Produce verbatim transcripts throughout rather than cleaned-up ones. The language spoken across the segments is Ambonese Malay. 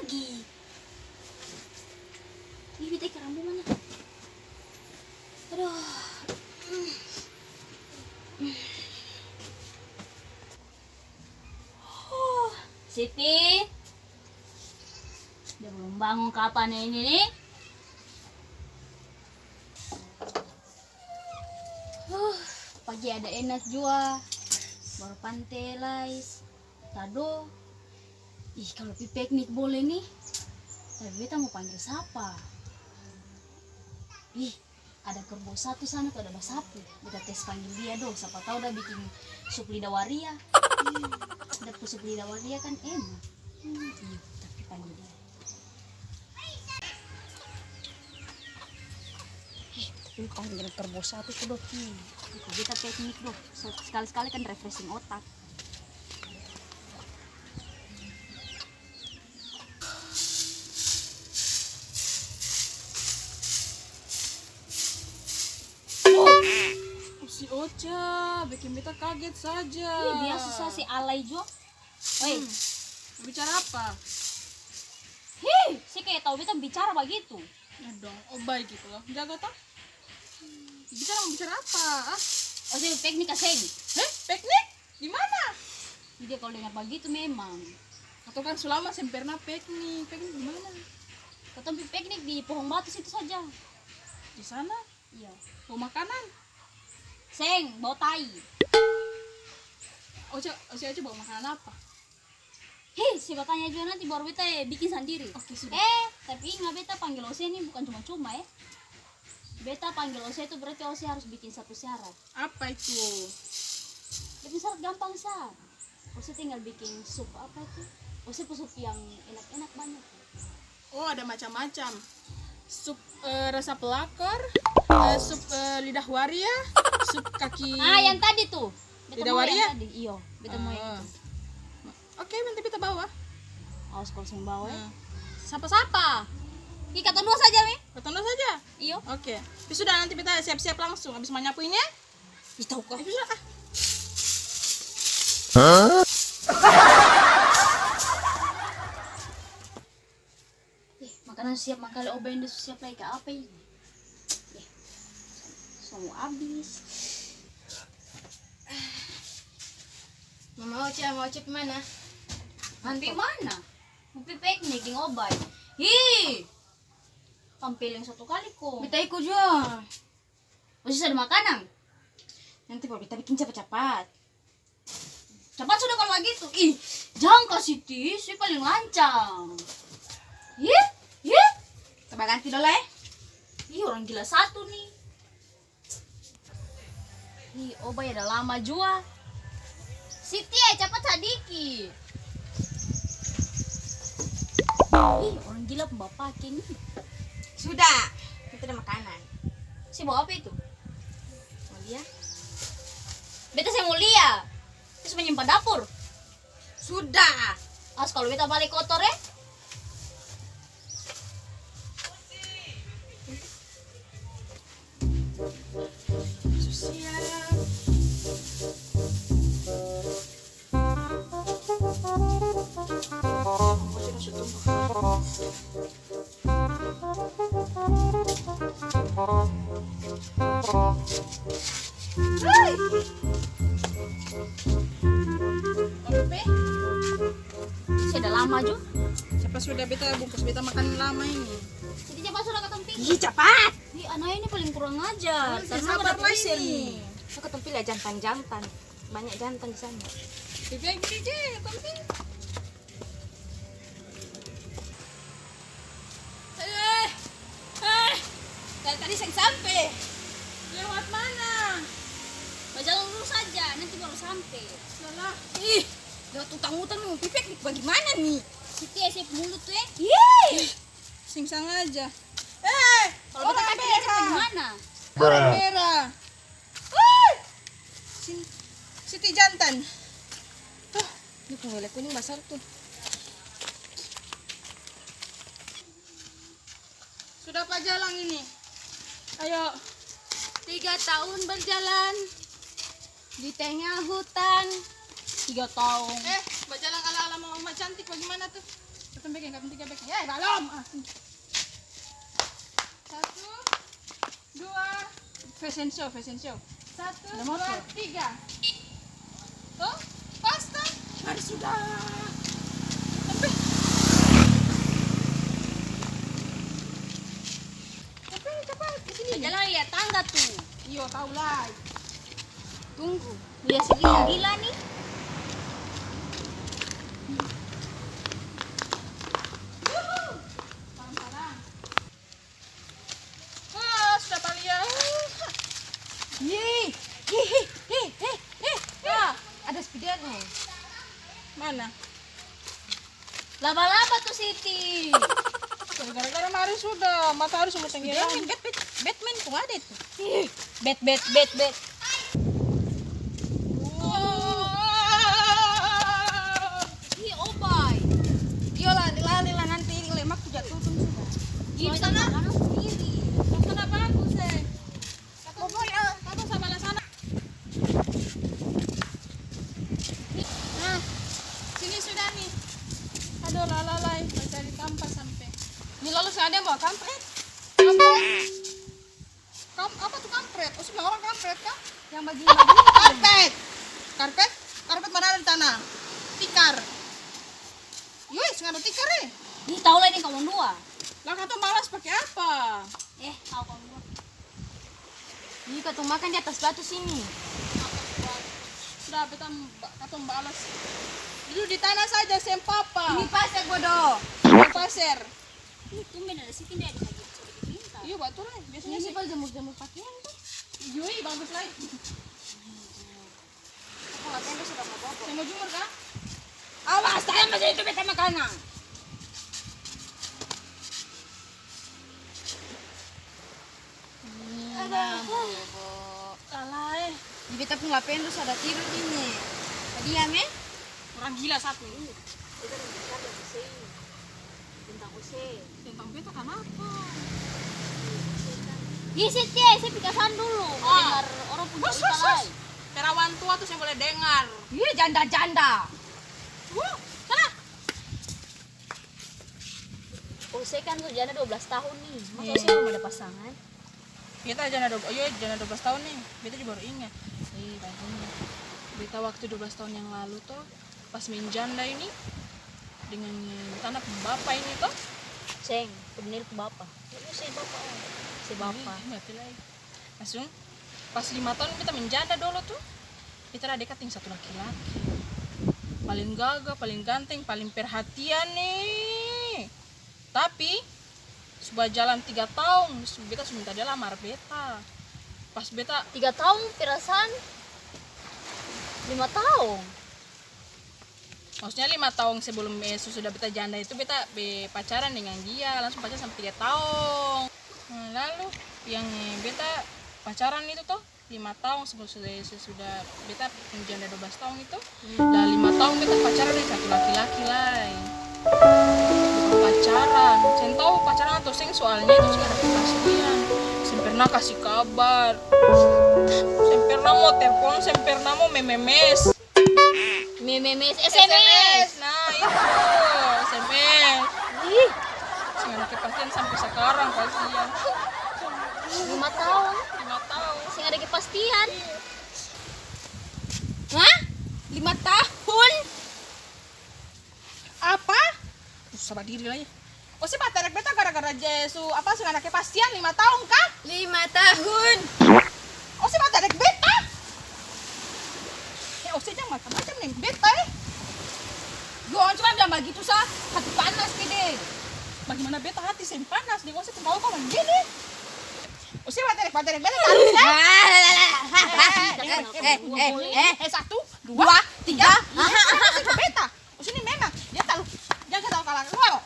Ih, beta ikan rambu mana? Aduh. Huh, Siti. Dia belum bangun kapan ini nih? Huh, pagi ada enak jua. Baru pante lai. Tado. Ih, kalo pi piknik boleh nih. Tapi beta mo panggil sapa? Ih, ada kerbau satu sana tu ada basapu. Beta tes panggil dia do, sapa tau da biking sup lidah waria. Hmm, da pung sup lidah waria kan enak. Hmm, iya, tapi panggil dia. Eh, tapi panggil kerbau satu tu do. Hmm, itu beta piknik do. Se-, sekali-sekali kan refreshing otak. Oh, si Ocha, biking beta kaget saja. Ih, biasa sa si alay jua. Oi. Hmm. Bicara apa? Hih, se kaya tau beta bicara bagitu. Ya dong, oh baik gitu loh. Jaga toh. Bicara mau bicara apa? Ah? Oh, se piknik ka seng? Heh, piknik? Di mana? Dia kalau dengar bagitu memang. Katong kan su lama seng pernah piknik. Piknik di mana? Katong pi piknik di pohong batu situ saja. Di sana? Iya. Bawa makanan? Seng, bawa tai. Ocha, Ocha, Ocha bawa makanan apa? Heh, se batanya jua nanti baru beta biking sandiri. Oke, sudah. Eh, tapi inga beta panggil ose ni bukan cuma-cuma e. Beta panggil ose tu berarti ose harus biking satu syarat. Apa itu? Dia pung syarat gampang sa. Ose tinggal biking sup apa itu? Ose pung sup yang enak-enak banyak. Oh, ada macam-macam. Sup, eh, rasa pelakor, eh, sup, eh, lidah waria, sup kaki. Ah, yang tadi tuh. Beta mau yang tadi. Iyo, beta mau yang itu. Oke, nanti beta bawa. Awas kalau seng bawa, ya. Nah. Sapa-sapa? Ih, katong dua saja, Mi. Katong dua saja? Iyo. Oke. Tapi sudah, nanti beta siap-siap langsung abis manyapu ini, ya. Ih, tau ka. Ayo, sudah, ah. Ih, makanan su siap mangkali, oh, bende su siap lai ka apa ini? Ih, su mo abis. Mama Oce, Mama Oce pi mana? Pi mana? Mo pi piknik deng Obai. Hi! Tampeleng satu kali ko. Beta iko jua. Ose su ada makanan? Nanti baru beta biking capat-capat. Capat sudah kalo bagitu. Ih, jang ka Siti, Siti paling lancang. Ih, ih. Kita baganti dolo e. Ih, orang gila satu ni. Ih, Obai ada lama jua. Siti e, capat sadiki. Ih, orang gila pung bapake ni. Sudah, kita ada makanan. Se bawa apa itu? Mo lia? Beta seng mo lia. Beta su manyimpan dapur. Sudah. Awas kalo beta bale kotor e. Su siap. Hai. Su ada lama jo. Capat sudah beta bungkus beta makan lama ini. Jadi capat sudah katong pi. Ih, capat. Ih, ana ini paling kurang ajar. Sabar lai ini. Katong pi lia jantan-jantan. Banyak jantan di sana. Pi bilang gini je, katong pi. Eh, eh, dari tadi seng sampe. Lewat mana? Bajalang lurus saja, nanti baru sampe. Salah. Ih, lewat utang-utang ni mo pi piknik bagimana ni? Siti e, se pung mulut tu e. Ih, seng sangaja. Eh, kalo beta kaki lecet bagimana? Orang merah. Woi! Sin-, Siti jantan. Tuh, dia pung lele kuning basar tuh. Sudah pa jalang ini? Ayo. Tiga tahun berjalan di tengah hutan. Tiga tahun. Eh, bajalang ala-ala mama cantik bagaimana tuh? Biking, katong tiga biking. Eh, balom. Ah, sini. Satu, dua, fashion show, fashion show. Satu, dua, tiga. Tuh, pas tuh. Mari sudah. Sampai. Sampai, sampai. Di sini. Jalan lihat tangga tuh. Iyo, tahu lah. Tunggu. Lia si gila-gila nih. Yuhu. Palang-palang. Wah, sudah balia. Ih, ih, ih, ih, ih, ih. Ah, ada spidernya. Mana? Laba-laba tuh, Siti. Gara-gara mari sudah, matahari su mo tenggelam. Spiderman, Bat-, Bat-, Batman pung ada itu. Ih, Bat, Bat, Bat, Bat. Ih, obai. Iyolah, lari lah nanti ini lemak tu jatuh tuh sudah. Ih, bisa makanan sendiri. Makanan bagus, eh. Katong, katong sabalah sana. Nah, sini sudah nih. Aduh, lalalai, mau cari tampa sampe. Ini lalu seng ada yang bawa kampret. Kampret. Kam-, apa tuh kampret? Oh, sebelah orang kampret, kah? Yang begini-begini. Karpet. Karpet? Karpet mana ada di tanah? Tikar. Yui, seng ada tikar, eh. Ih, tau lah ini kawan dua. Lah, katong balas pake apa? Eh, tau kawan dua. Ih, katong makan di atas batu sini. Sudah, beta ba-, katong balas. Dudu di tanah saja, seng papa. Ini pasir, bodoh. Ini pasir. Ih, tumben ada siting dia ada sedikit pintar. Iya, batul, eh. Biasanya ini sih baru jemur-jemur pakean tuh. Yui, bagus lai. Aku nggak tahu, dia sudah mau bobo. Saya mau jemur, kah? Awas, saya masih itu beta makanan. Aduh. Nah, bobo. Lalai. Di beta pung lapen tu sada tidur ini. Tadi ya, me? Orang gila satu ini. Beta ada bicara deng Ose. Tentang Ose. Tentang beta kanapa? Ih, Setia, Ose pi kasan dulu. Ah. Dengar orang pung cerita lai. Perawan tua tu seng boleh dengar. Ih, janda-janda. Huh, sana. Ose kan su janda dua belas tahun ni, masa Ose belum ada pasangan? Beta janda dua, iyo, janda dua belas tahun ni, beta juga baru ingat. Eh, beta waktu dua belas tahun yang lalu to, pas menjanda ini, dengan beta pung bapa ini to. Seng, Daniel pung bapa. Ose bapa. Ose bapa. Ih, mati lai. Langsung pas lima tahun beta menjanda dolo tu, beta ada dekat deng satu laki-laki. Paling gaga, paling ganteng, paling perhatian ni. Tapi, su bajalang tiga taong, su, beta su minta dia lamar beta. Pas beta tiga taong, perasaan lima taong. Maksudnya lima taong sebelum, eh, sesudah beta janda itu beta be pacaran dengan dia, langsung pacaran sampe tiga taong. Nah, lalu yang, eh, beta pacaran itu to, lima taong sebelum sudah, sesudah beta pung janda dua belas taong itu, lah lima taong beta pacaran deng satu laki-laki lai. Bukan pacaran, seng tau pacaran atau seng, soalnya itu seng ada kepastian. Seng pernah kasi kabar, seng pernah mo telpon, seng pernah mo mememes. Mememes, S M S. S M S, nah itu, S M S. Ih. Seng ada kepastian sampe sakarang, kasian. Lima taong. Lima taong. Seng ada kepastian. Iya. Hah? Lima tahun? Apa? Duh, saba diri lai. Ose baterek beta gara-gara Jesu, apa, seng ada kepastian lima taong ka? Lima tahun. Ose baterek beta? Eh, ose jang macam-macam deng beta, eh. Yo, cuma bilang bagitu sa, hati panas, kede. Bagimana beta hati seng panas deng ose pung kawan-kawan gini? Ose baterek, baterek beta tarus, eh. Eh, eh, eh, eh, eh, eh, satu, dua, tiga. Ose baterek beta. Ose ni memang, dia talalu, dia talalu kalah. Wow.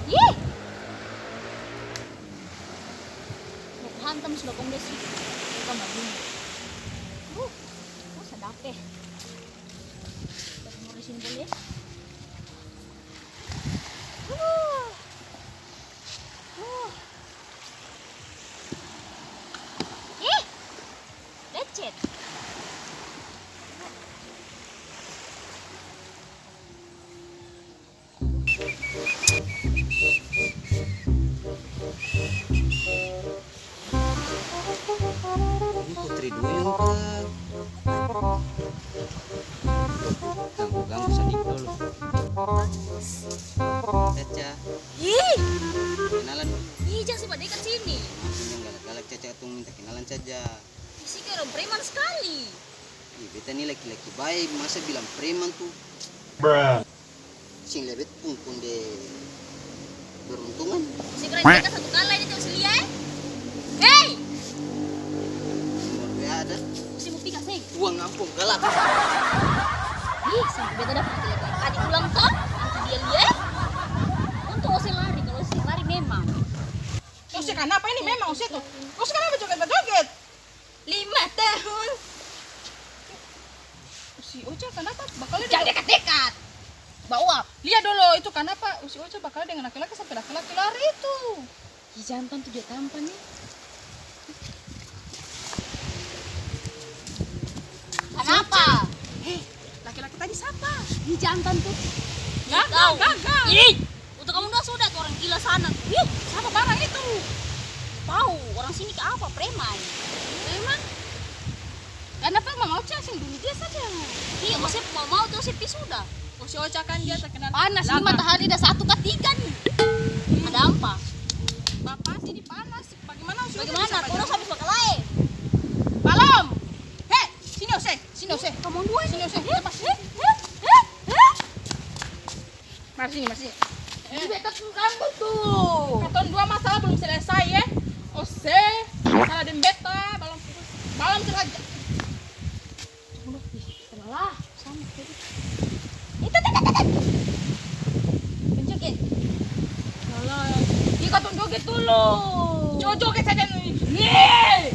Ih. Baku hantam sudah kong dia sih. Bukan bagini. Uh, uh, sadap deh. Kita jemur di sini dulu ya. Uh. Uh. Ih. Lecet. Ganggu-ganggu sadiki dolo. Caca. Ih! Kenalan dolo. Ih, jang su badekat sini. Maaf, jang galak-galak, Caca, katong minta kenalan saja. Ih, seng kaya orang preman skali. Ih, beta ni laki-laki bae, masa bilang preman tu? Seng lia bet pung konde beruntungan. Seng pernah cek satu kali ini tuh si lia, eh. Hei! Nomor W A ada. Ose mo pikas, hei. Uang ampong galak. Ih, sampe beta dapa laki-laki tadi pulang to, itu dia lia, eh. Untung ose lari, kalo ose lari memang. Ose kanapa ini memang ose tuh? Ose kanapa joget-joget? Lima tahun. Si Ocha kanapa bakal dia. Jang dekat-dekat. Bawa. Lia dolo itu kanapa si Ocha bakal dengan laki-laki sampe laki-laki lari itu. Ih, jantan tuh dia tampan nih. Kanapa? Hei, laki-laki tadi sapa? Ih, jantan tuh. Gagal, gagal. Ih. Untuk kamu dua sudah tuh orang gila sana tuh. Ih, sama barang itu. Tahu orang sini ke apa? Preman. Preman? Karena apa Mama Ocha seng bunuh dia saja. Iya, maksudnya mau mau tuh si pi sudah. Oh, si Ocha kan dia terkenal panas. Ini matahari udah satu ka tiga nih. Ada apa? Bapak sini panas. Bagaimana? Bagaimana? Terus habis bakalae. Balom. He, sini ose, sini ose. Kamu dua sini ose. Lepas. Mari sini, mari sini. Ini beta pung rambut tuh. Katong dua masalah belum selesai, e. Ose, masalah deng beta, balom, balom selesai. Ih, kenalah, sama tadi. Itu, itu, itu, itu. Kenceng, e. Kenalah. Ih, katong joget dulu. Coba joget saja nih. Ye.